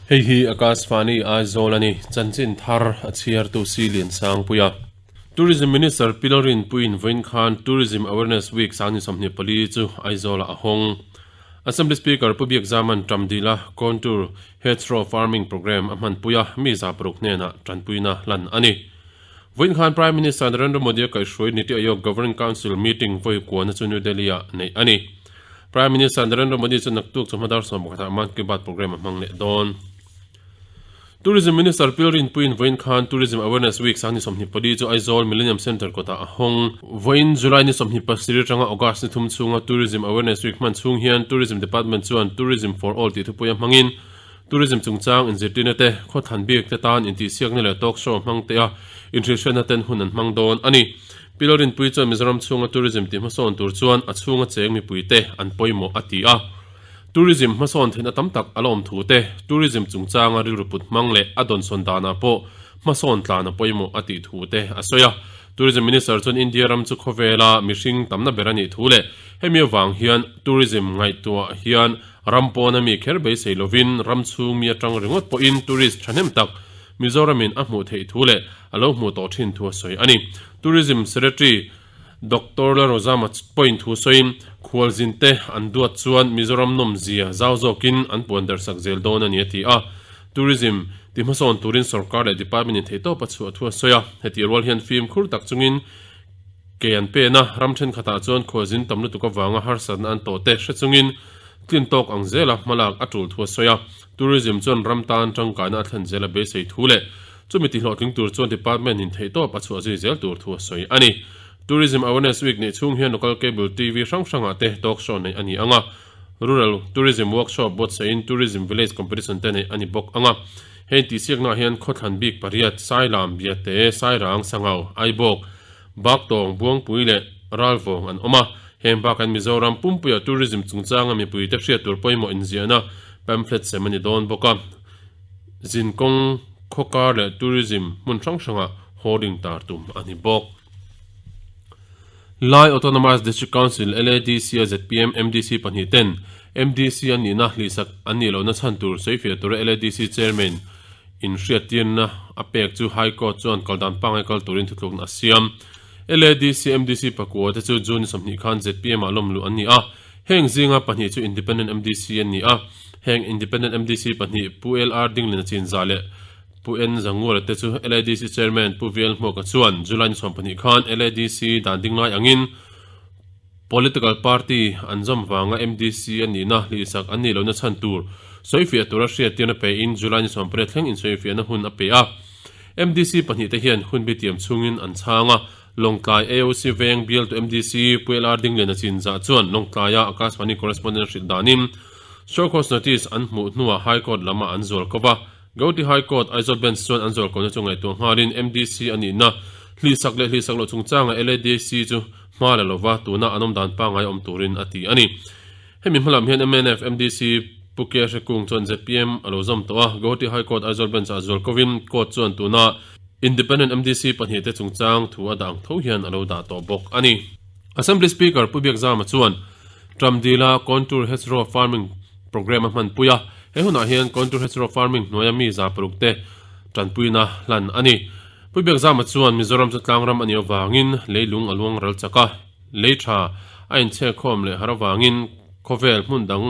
Hei hi Akashvani Aizawl a ni, chanchin thar a chhiartu Si Liansangpuia. Tourism Minister Pi Lalrinpuiin vawiin khan Tourism Awareness Week 2024 chu Aizawlah a hawng. Assembly Speaker Pu Biakzaman Ṭamdila Contour Hedgerow Farming Programme a hmanpui a, mi 600 hnenah ṭanpuina hlan a ni. Vawiin khan Prime Minister Narendra Modi a kaihhruai Niti Aayog Governing Council meeting vawi kuana chu New Delhi-ah neih a ni. Prime Minister Narendra Modi chu naktuk chawhma dar 11 ah Mann Ki Baat programme a hmang leh dawn. Tourism Minister Pil Rinpuiin vawiin khan Tourism Awareness Week 2024 chu Aizawl Millennium Centre kawtah a hawng. Vawiin July ni 27 atanga August ni thum chhunga Tourism Awareness Week hman chhung hian Tourism Department chuan Tourism for All tih thupuia hmangin Tourism chungchang inzirtirna te, khawthlan bik te tan intihsiakna leh talk show hmang te a inhrilhhriatna ten hun an hmang dawn a ni. Pil Rinpui chuan Mizoram chhunga tourism tihhmasawn tur chuan a chhunga cheng mipuite an pawimawh a ti a. Tourism hmasawn theihna tam tak a la awm thu te, tourism chungchanga rilru put hmang leh a dawnsawn danah pawh hmasawn tlan a pawimawh a tih thu te a sawi a. Tourism Minister chuan India ram chu khawvela mihring tamna ber a nih thu leh hemi avang hian tourism ngaihtuah hian ram pawna mi kher beisei lovin ram chhung mi atang ringawt pawhin tourist thahnem tak Mizoramin a hmuh theih thu leh a lo hmuh tawh thin thu a sawi a ni. Tourism Secretary Doctor Lalrozama pawhin thu sawiin, Khualzin te an duat chuan Mizoram nawmzia zau zawkin an puan darhsak zel dawn a ni a ti a. Tourism ti hmasawn turin sorkar leh department in theihtawp a chhuah thu a sawi a. Hetih rual hian fimkhur tak chungin ke an pen a, ram thenkhatah chuan khualzin tam lutuk avanga harsatna an tawh te hre chungin tlin tawk ang zela hmalak a tul thu a sawi a. Tourism chuan ram tan tangkaina a thlen zel a beisei thu leh Chumi tihlawhtling tur chuan department in theihtawp a chhuah zui zel tur thu a sawi a ni. Tourism Awareness Week neih chhung hian local cable TV hrang hrangah te talk show neih a ni ang a, Rural Tourism Workshop buatsaih Tourism Village Competition te neih a ni bawk ang a. Heng tihsiaknaah hian khawthlan bik pariat, Sailam, Biate, Sairang, Sangau, Aibawk, Baktawng, Buangpui leh Ralvawng an awm a. Heng bakah hian Mizoram pumpuia tourism chungchanga mipuite hriat tur pawimawh inziahna pamphlet sem a ni dawn bawk a. Zinkawng khawkar leh tourism hmun hrang hrangah hoarding tar tum a ni bawk. Lai Autonomous District Council, LADC, a zpm MDC pahnih ten MDC an nihna hlihsak an nih lohna chhan tur sawifiah tura LADC Chairman in hriattirna a pek chu High Court chuan kaldan pangngai kal turin thutlukna a siam. LADC MDC pakua te chu June 20 khan zpm ah lawmluh an ni a, Heng zinga pahnih chu Independent MDC an ni a, heng Independent MDC pahnih Pu LR Dinglina Chinzah leh Pu N Zanguala te chu LADC Chairman Pu VL Hmuaka chuan July ni 12 khan LADC dan ding lai angin Political Party an zawm vanga MDC a nihna hlihsak an nih lohna chhan tur sawifiah tura hriattirna pein July ni 18 thleng insawifiahna hun a pe a. MDC pahnih te hian hun bitiam chhungin an chhang a, Lawngtlai AOC veng bialtu MDC Pu LR Dingliana Chinzah chuan Lawngtlaia Akashvani correspondent a hrilh danin Show Cause Notice an hmuh hnuah High Court lamah an zual ko va. Gauhati High Court Aizawl Bench chuan an zual kohna chu ngaihtuah nghalin MDC a nihna hlihsak leh hlihsak loh chungchangah LADC chu hma la lova tuna an awm dan pangngai awm turin a ti a ni. Hemi hmalam hian mnf MDC Pu K Hrekung chuan zpm a lo zawm tawh a, Gauhati High Court Aizawl Bench ah zual kovin Court chuan tuna Independent MDC pahnih te chungchang thu a dah ang tho hian a lo dah tawh bawk a ni. Assembly Speaker Pu Biakzama chuan Tramdila Contour Hedgerow Farming Programme a hmanpui a, he hunah hian Contour Hedgerow Farming hnuaia mi 600 te tanpuina hlan a ni. Pu Biakzama chuan Mizoram chu tlangram a nih avangin leilung a luang ral chak a, lei tha a inchhekkhawm leh har avangin khawvel hmun dang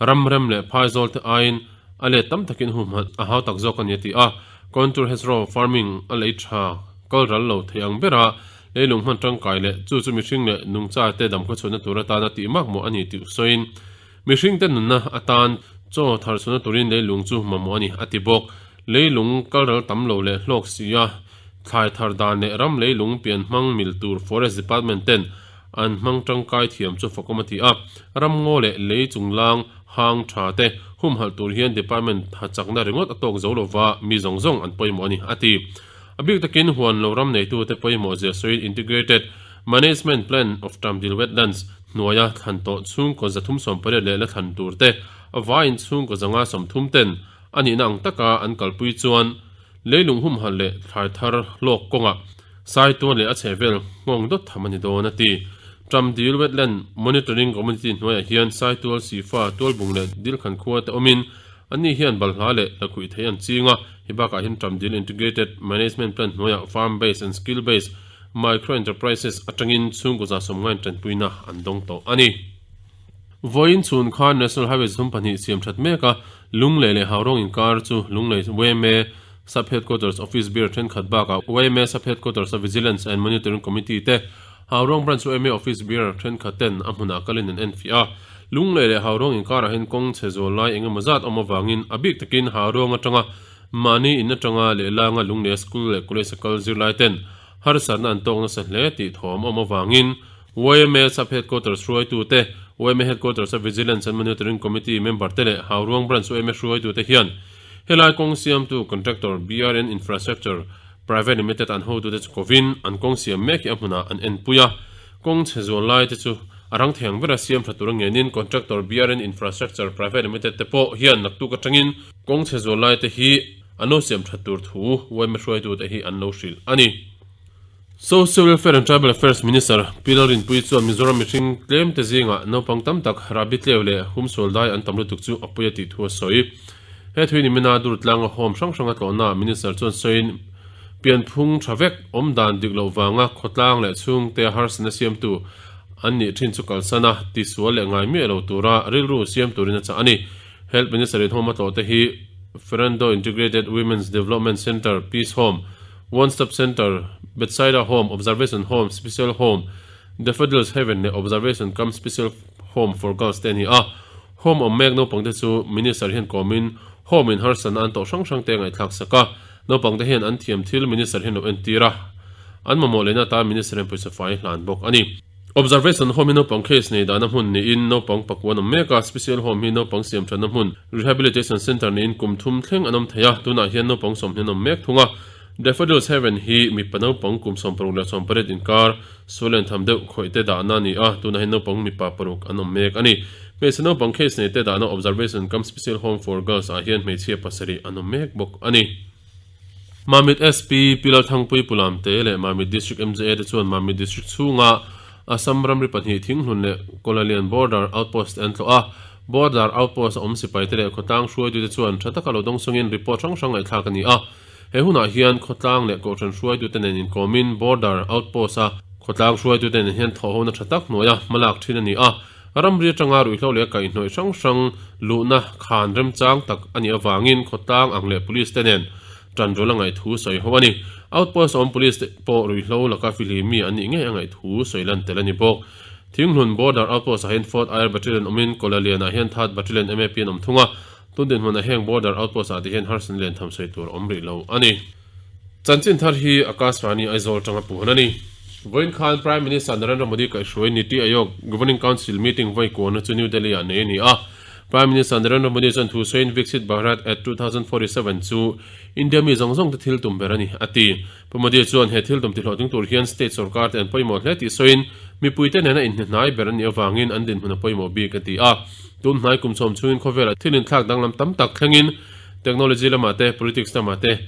ram rem leh phaizawl te aiin a let tam takin humhalh a hau tak zawk a ni a ti a. Contour Hedgerow Farming a lei tha kal ral lo thei ang bera leilung hman tangkai leh chu chu mihring leh nungcha te damkhawchhuahna tur atana tih makmawh a ni tih sawiin mihring te nunna atan chaw tharchhuahna turin leilung chu mamawh a ni a ti bawk. Leilung kal ral tam lo leh hlawk si a thlai thar dan leh ram leilung pian hmang mil tur Forest Department ten an hmang tangkai thiam chu fakawm a ti a, ramngaw leh lei chunglang hang tha te humhalh tur hian department tha chakna ringawt a tawk zo lova mi zawng zawng an pawimawh a ni, a ti. A bik takin huan lo ram neitute pawimawh zia sawiin Integrated Management Plan of Tamdil Wetlands hnuaia thlan tawh chhungkaw 380 leh la thlan tur te a vaiin chhungkaw 130 ten a nihna ang taka an kalpui chuan leilung humhalh leh thlai thar hlawk kawngah Saitual leh a chhehvel nghawng dawt tham a ni dawn a ti. Tramdil Wetland Monitoring Community hnuaiah hian Saitual, Sifa, Tualbung leh Dilkhan khua te awmin. Anni hian balhla leh lakhuih thei an ching a, hei bakah hian Ṭamdil Integrated Management Plan hnuaiah Farm Based and Skill Based Micro Enterprises atangin chhungkaw 190 tanpuina an dawng tawh a ni. Vawiin chhun khan National Highway 32 siam that mek a, Lunglei leh Haurawng inkar chu Lunglei yma Sub Headquarters Office bear thenkhat bakah yma Sub Headquarters a Vigilance and Monitoring Committee te Haurawng Branch yma Office bear thenkhat ten a hmunah kalin an enfiah a. Lunglei leh Haurawng inkarah hian kawng chhe zual lai eng emaw zat awm avangin a bik takin Haurawng atanga mahni in atanga lehlanga Lungleia School leh College a kal zirlai ten harsatna an tawk nasa hle tih thawm awm avangin yma Sub Headquarters hruaitute, yma Headquarters a Vigilance and Monitoring Committee member te leh Hauruang Branch yma hruaitute hian helai kawng siamtu contractor BRN Infrastructure Private Limited an hotute chu kovin an kawng siam mek hi a hmunah an enpui a. Kawng chhe zual lai te chu a rang thei ang bera siam tha tur a ngenin contractor BRN Infrastructure Private Limited te pawh hian naktuk atangin kawng chhe zual lai te hi an lo siam that tur thu yma hruaitute hi an lo hrilh a ni. Social Welfare and Tribal Affairs Minister Pi Lalrinpuii chuan Mizoram mihring tlem te zingah naupang tam tak rahbi tleu leh humsual dai an tam lutuk chu a pui a tih thu a sawi. He thui ni mina dur tlanga home hrang hranga tlawhnaah Minister chuan sawiin pianphung tha vek awm dan dik loh vanga khawtlang leh chhungte harsatna siamtu an nih thin chu kalsan a tisual leh ngai miah lo tura rilru siam turin a chah a ni. Health Minister in home a tlawhte hi Ferendo Integrated Women's Development Centre, Peace Home, One Stop Centre, Bethsaida Home, Observation Home, Special Home, Daffodils Haven leh Observation cum Special Home for Girls te a ni a. Home awm mek naupangte chu Minister hian kawmin Home in harsatna an tawh hrang hrang te a ngaihthlak sak a. Naupangte hian an thiam thil Minister hian lo entir a, an mamawh lehna atan Minister hian pawisa fai hlan bawk a ni. Observation Home hi naupang case nei dahna hmun niin naupang pakua an awm mek a, Special Home hi naupang siam thatna hmun, Rehabilitation Centre niin kum thum thleng an awm thei a, tunah hian naupang 20 an awm mek thung a. Daffodils Haven hi mipa naupang kum 16 leh 18 inkar sual len tham deuh khawih te dahna a ni a, tunah hian naupang mipa paruk an awm mek a ni. Hmeichhe naupang case nei te dahna Observation cum Special Home for Girls ah hian hmeichhia pasarih an awm mek bawk a ni. Mamit SP Pi Lalthangpui Pulamte leh Mamit District MJA te chuan Mamit District chhunga Assam ramri pahnih Thinghlun leh Kawlalian Border Outpost te an tlawh a. Border Outpost a awm sipaite leh khawtlang hruaitute chuan tha taka lo dawng chungin report hrang hrang ngaihthlak a ni a. He hunah hian khawtlang leh kohhran hruaitute nen inkawmin Border Outpost a khawtlang hruaitute nen hian thawhhona tha tak hnuaia hmalak thin a ni a. Ramri atanga ruihhlo leh kaihhnawih hrang hrang luhna khan remchang tak a nih avangin khawtlang ang leh police te nen tanrual a ngaih thu sawi ho a ni. Outpost awm police te pawh ruihhlo laka fihlim mi an nih ngei a ngaih thu sawi lan tel a ni bawk. Thinghlun Border Outpost ah hian Fourth Air Battalion awmin Kawlalian ah hian Third Battalion MAP an awm thung a, tun dinhmunah heng Border Outpost ah te hian harsatna lian tham sawi tur a awm rih lo a ni. Chanchin thar hi Akashvani Aizawl atanga puan a ni. Vawiin khan Prime Minister Narendra Modi kaihhruai Niti Aayog Governing Council meeting vawi kuana chu New Delhi ah nei a ni a. Prime Minister Narendra Modi chuan thu sawiin Viksit Bharat at 2047 chu India mi zawng zawng te thil tum ber a ni, a ti. Pu Modi chuan he thil tum tihlawhtling tur hian state sorkar te an pawimawh hle tih sawiin mipuite nena inhnehnai ber an nih avangin an dinhmun a pawimawh bik a ti a. Tun hnai kum chhawm chhungin khawvelah thil inthlak danglam tam tak thlengin technology lamah te, politics lamah te,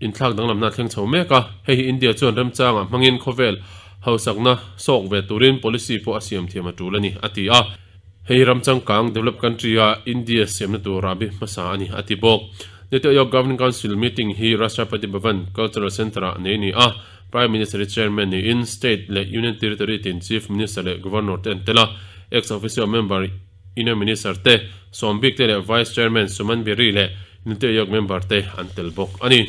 Inthlak danglamna a thleng chho mek a, hei hi India chuan remchangah hmangin khawvel hausakna sawk ve turin policy pawh a siam thiam a tul a ni, a ti a. Hei ram changkang, developed country, a India siamna tur rahbi hmasa a ni, a ti bawk. Niti Aayog Governing Council meeting hi Rashtrapati Bhavan Cultural Centre-ah nei a ni a, Prime Minister hi chairman niin state leh union territory tin Chief Minister leh Governor te an tel a, ex-officio member Union Minister te, sawm bik te leh Vice Chairman Suman Birri leh Niti Aayog member te an tel bawk a ni.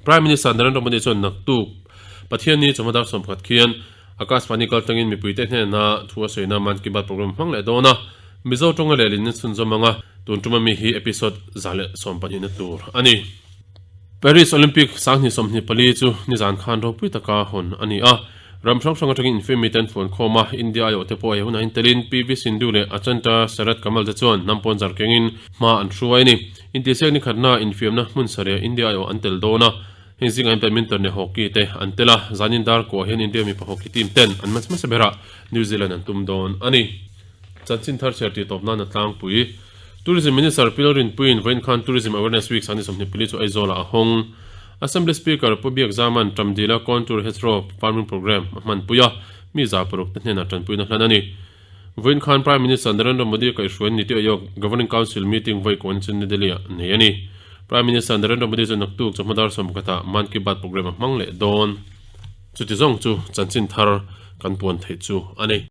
Prime Minister Narendra Modi chuan naktuk Pathianni chawhma dar 11 khian Akashvani kaltlangin mipuite hnena thu a sawina Mann Ki Baat programme hmang leh dawn a, Mizo tawnga lehlin a chhunzawm ang a, tun tuma mi hi episode 112 na tur a ni. Paris Olympic 2024 chu nizan khan ropui taka hawn a ni a. Ram hrang hrang atangin infiammi te an fuan khawm a, India aiawhte pawh he hunah intelin PV Sindhu leh Achanta Sharath Kamal te chuan hnam pawn zar kengin hma an hruai a ni. Intihsiak ni khatna infiamna hmun sarih India aiawh an tel dawn a, heng zingah hian badminton leh hockey te an tel a, zanin dar kuah hian India mipa hockey team ten an match hmasa berah New Zealand an tum dawn a ni. Chanchin thar chhiar tih tawp nan a tlangpui. Tourism Minister Pi Lalrinpuiin vawiin khan Tourism Awareness Week 2024 chu Aizawlah a hawng. Assembly Speaker Pu Biak Zaman Ṭamdila Contour Hedgerow Farming Programme a hmanpui a, mi 600 te hnenah ṭanpuina hlan a ni. Vawiin khan Prime Minister Narendra Modi a kaihhruai Niti Aayog Governing Council meeting vawi kawn chu New Delhi-ah nei a ni. Prime Minister Narendra Modi chuan naktuk chawhma dar sawmkhatah Mann Ki Baat programme a hmang leh dawn. Chuti zawng chu chanchin thar kan puan theih chu a ni.